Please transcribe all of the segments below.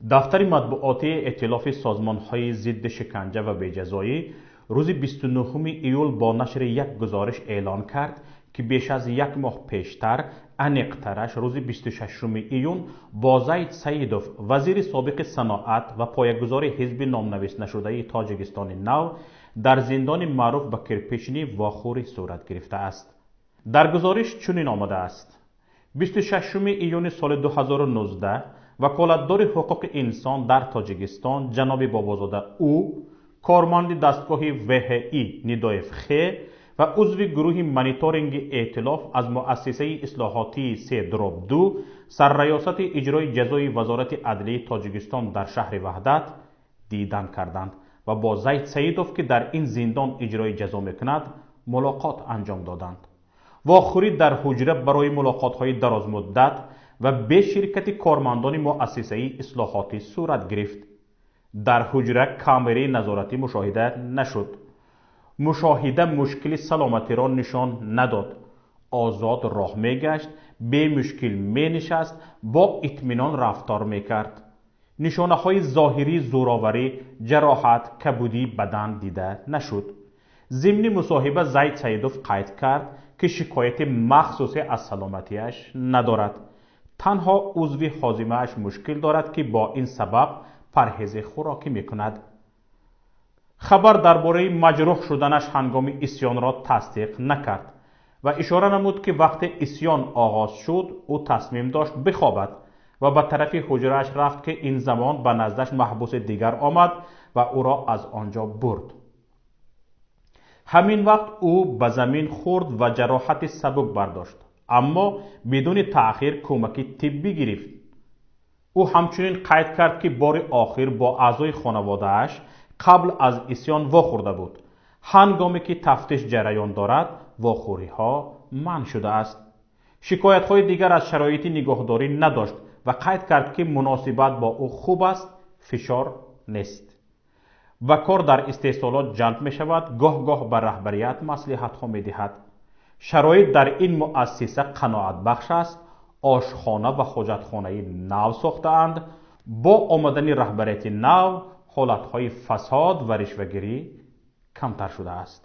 Дафтари матбуотии Эътилофи созмонҳои зидди шиканҷа ва беҷазоӣ рӯзи 29 июл бо нашри як гузориш эълон кард, ки беш аз як моҳ пештар, аниқтараш рӯзи 26 июн, бо Зайд Саидов, вазири собиқи саноат ва поягузори ҳизби номнависнашудаи Тоҷикистони нав, дар зиндони маъруф ба Кирпични вохӯрӣ сурат гирифтааст. Дар гузориш чунин омадааст: 26 июни соли 2019 ваколатдори ҳуқуқи инсон дар Тоҷикистон ҷаноби Бобозода Ӯ, корманди дастгоҳи ВХИ Нидоев Х ва узви гурӯҳи мониторинги эътилоф аз муассисаи ислоҳотии 3/2 сарраёсати иҷрои ҷазои Вазорати адлияи Тоҷикистон дар шаҳри Ваҳдат дидан карданд ва бо Зайд Саидов, ки дар ин зиндон иҷрои ҷазо мекунад, мулоқот анҷом доданд. Вохӯрӣ дар ҳуҷра барои мулоқотҳои дарозмуддат ва бе ширкати кормандони муассисаи ислоҳотӣ сурат гирифт. Дар ҳуҷра камераи назоратӣ мушоҳида нашуд. Мушоҳида мушкили саломатиро нишон надод. Озод роҳ мегашт, бемушкил менишаст, бо итминон рафтор мекард. Нишонаҳои зоҳирии зӯроварӣ, ҷароҳат, кабудии бадан дида нашуд. Зимни мусоҳиба Зайд Саидов қайд кард, ки шикояти махсусе аз саломатиаш надорад. Танҳо узви ҳозимааш мушкил дорад, ки бо ин сабаб парҳези хӯрокӣ мекунад. Хабар дар бораи маҷрӯҳ шуданаш ҳангоми исьёнро тасдиқ накард ва ишора намуд, ки вақте исьён оғоз шуд, ӯ тасмим дошт бихобад ва ба тарафи ҳуҷрааш рафт, ки ин замон ба наздаш маҳбуси дигар омад ва ӯро аз он ҷо бурд. Ҳамин вақт ӯ ба замин хӯрд ва ҷароҳати сабук бардошт, аммо бидуни таъхир кӯмаки тиббӣ гирифт. Ӯ ҳамчунин қайд кард, ки бори охир бо аъзои хонаводааш қабл аз исьён вохӯрда буд. Ҳангоме ки тафтиш ҷараён дорад, вохӯриҳо манъ шудааст. Шикоятҳои дигар аз шароити нигоҳдорӣ надошт ва қайд кард, ки муносибат бо ӯ хуб аст, фишор нест. Ба кор дар истеҳсолот ҷалб мешавад, гоҳ-гоҳ ба раҳбарият маслиҳатҳо медиҳад. Шароит дар ин муассиса қаноатбахш аст, ошхона ва ҳоҷатхонаи нав сохтаанд. Бо омадани раҳбарияти нав ҳолатҳои фасод ва ришвагирӣ камтар шудааст.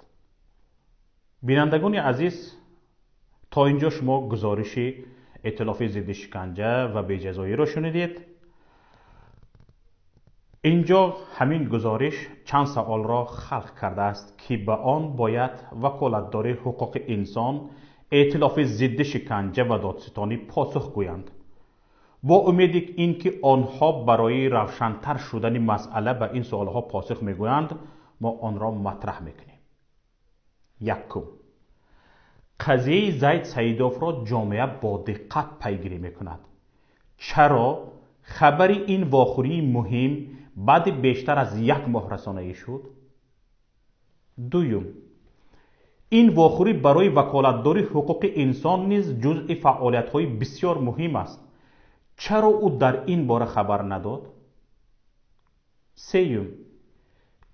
Бинандагони азиз, то ин ҷо шумо гузориши Эътилофи зидди шиканҷа ва беҷазоиро шунидед. Инҷо ҳамин гузориш чанд саволро халқ кардааст, ки ба он бояд ваколатдори ҳуқуқи инсон, Эътилофи зидди шиканҷа ва додситонӣ посух гӯянд. Бо умеди ин ки онҳо барои равшантар шудани масъала ба ин суолҳо посух мегӯянд, мо онро матраҳ мекунем. Якум, қазияи Зайд Саидовро ҷомеа бо диққат пайгирӣ мекунад. Чаро хабари ин вохӯрии муҳим баъди бештар аз як моҳ расонаӣ шуд? Дуюм, ин вохӯрӣ барои ваколатдори ҳуқуқи инсон низ ҷузъи фаъолиятҳои бисёр муҳим аст. Чаро ӯ дар ин бора хабар надод? Сеюм,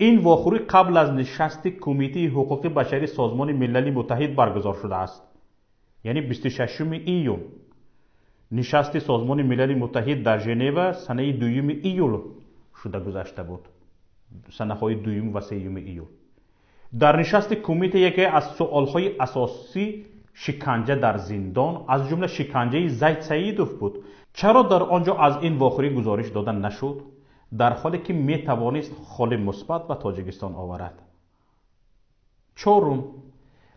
ин вохӯрӣ қабл аз нишасти Кумитаи ҳуқуқи башари Созмони Милали Муттаҳид баргузор шудааст, яъне 26 июн. Нишасти Созмони Милали Муттаҳид дар Женева санаи 2 июл шуда гузашта буд, санаҳои 2 ва 3 июл. Дар нишасти кумита яке аз суолҳои асосӣ шиканҷа дар зиндон, аз ҷумла шиканҷаи Зайд Саидов буд. Чаро дар он ҷо аз ин вохӯрӣ гузориш дода нашуд, дар ҳоле ки метавонист холи мусбат ба Тоҷикистон оварад? Чорум,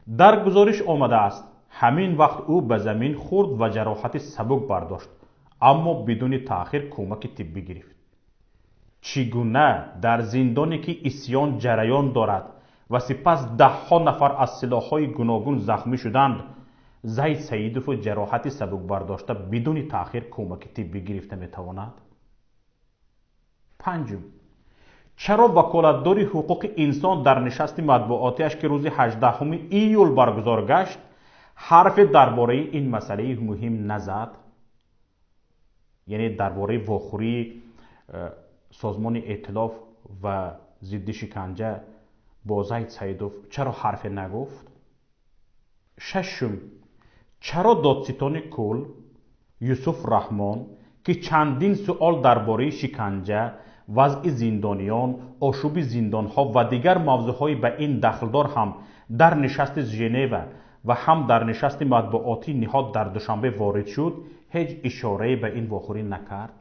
дар гузориш омадааст, ҳамин вақт ӯ ба замин хӯрд ва ҷароҳати сабук бардошт, аммо бидуни таъхир кӯмаки тиббӣ гирифт. Чӣ гуна дар зиндоне ки исьён ҷараён дорад ва сипас даҳҳо нафар аз силоҳҳои гуногун захмӣ шуданд, Зайд Саидову ҷароҳати сабук бардошта бидуни таъхир кӯмаки тиббӣ гирифта метавонад? Панҷум, чаро ваколатдори ҳуқуқи инсон дар нишасти матбуотиаш, ки рӯзи 18 июл баргузор гашт, ҳарфе дар бораи ин масъалаи муҳим назад? Яъне дар бораи вохӯрии созмони эътилоф ва зидди шиканҷа бо Зайд Саидов чаро ҳарфе нагуфт? Шашум, чаро додситони кул Юсуф Раҳмон, ки чандин суол дар бораи шиканҷа, вазъи зиндониён, ошӯби зиндонҳо ва дигар мавзӯъҳои ба ин дахлдор ҳам дар нишасти Женева ва ҳам дар нишасти матбуотии ниҳод дар Душанбе ворид шуд, ҳеҷ ишорае ба ин вохӯрӣ накард.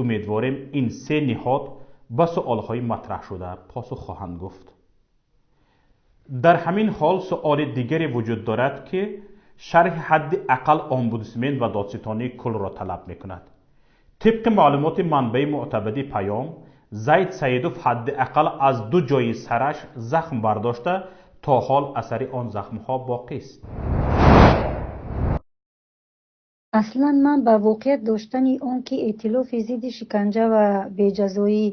Умедворем, ин се ниҳод ба суолҳои матраҳшуда посух хоҳанд гуфт. Дар ҳамин ҳол суоли дигаре вуҷуд дорад, ки шарҳи ҳадди ақал омбудсмен ва додситонии куллро талаб мекунад. Тибқи маълумоти манбаи мӯътабади Паём, Зайд Саидов ҳадди ақал аз ду ҷойи сараш захм бардошта, то ҳол асари он захмҳо боқист. Аслан ман ба воқеият доштани он ки эътилофи зидди шиканҷа ва беҷазоӣ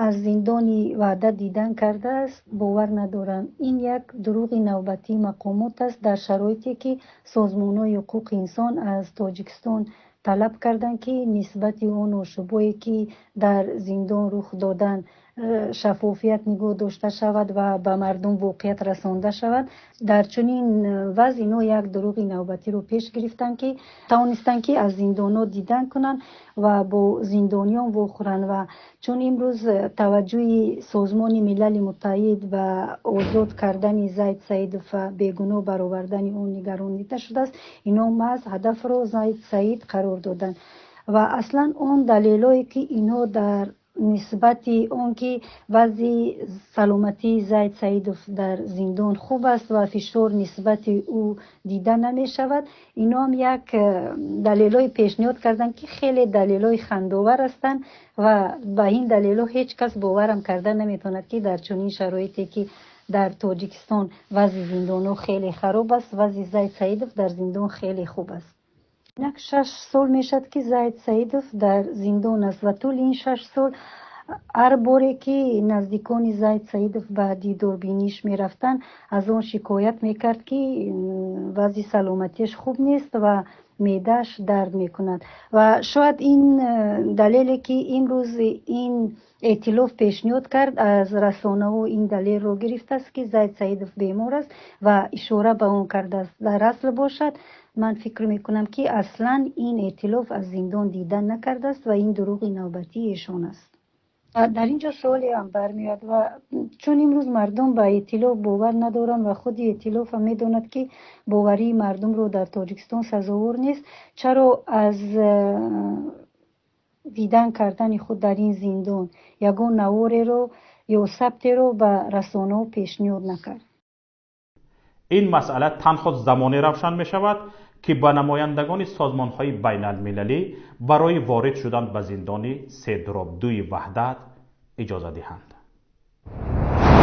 аз зиндони Ваҳдат дидан кардааст, бовар надорам. Ин як дурӯғи навбатии мақомот аст, дар шароите ки созмонҳои ҳуқуқи инсон аз Тоҷикистон талаб карданд, ки нисбати он ошӯбое ки дар зиндон рух доданд, шаффофият нигоҳ дошта шавад ва ба мардум воқеият расонда шавад. Дар чунин вазъ ино як дурӯғи навбатиро пеш гирифтанд, ки тавонистанд, ки аз зиндонҳо дидан кунанд ва бо зиндониён вохӯранд. Ва чун имрӯз таваҷҷӯҳи Созмони Милали Муттаҳид ба озод кардани Зайд Саидов ва бегуноҳ баровардани ӯ нигаронида шудааст, ино маҳз ҳадафро Зайд Саид қарор доданд. Ва аслан он далелое ки инҳо дар нисбати он ки вазъи саломатии Зайд Саидов дар зиндон хуб аст ва фишор нисбати ӯ дида намешавад, иноам як далелҳои пешниҳод карданд, ки хеле далелҳои хандовар ҳастанд ва ба ин далелҳо ҳеҷ кас боварам карда наметавонад, ки дар чунин шароите ки дар Тоҷикистон вазъи зиндонҳо хеле хароб аст, вазъи Зайд Саидов дар зиндон хеле хуб аст. Инак 6 сол мешавад, ки Зайд Саидов дар зиндон аст ва тӯли ин 6 сол ҳар боре ки наздикони Зайд Саидов ба дидорбиниш мерафтанд, аз он шикоят мекард, ки вазъи саломатиаш хуб нест ва меъдааш дард мекунад. Ва шояд ин далеле ки имрӯз ин эътилоф пешниҳод кард, аз расонаҳо ин далелро гирифтааст, ки Зайд Саидов бемор аст ва ишора ба он кардааст. Дар асл бошад, ман фикр мекунам, ки аслан ин эътилоф аз зиндон дидан накардааст ва ин дурӯғи навбатии эшон аст. Дар ин ҷо суолеам бармеояд, ва чун имрӯз мардум ба эътилоф бовар надоранд ва худи эътилофам медонад, ки боварии мардумро дар Тоҷикистон сазовор нест, чаро аз дидан кардани худ дар ин зиндон ягон навореро ё сабтеро ба расонаҳо пешниҳод накард? Ин масъала танҳо замоне равшан мешавад, ки ба намояндагони созмонҳои байналмилалӣ барои ворид шудан ба зиндони 3/2 Ваҳдат иҷоза диҳанд.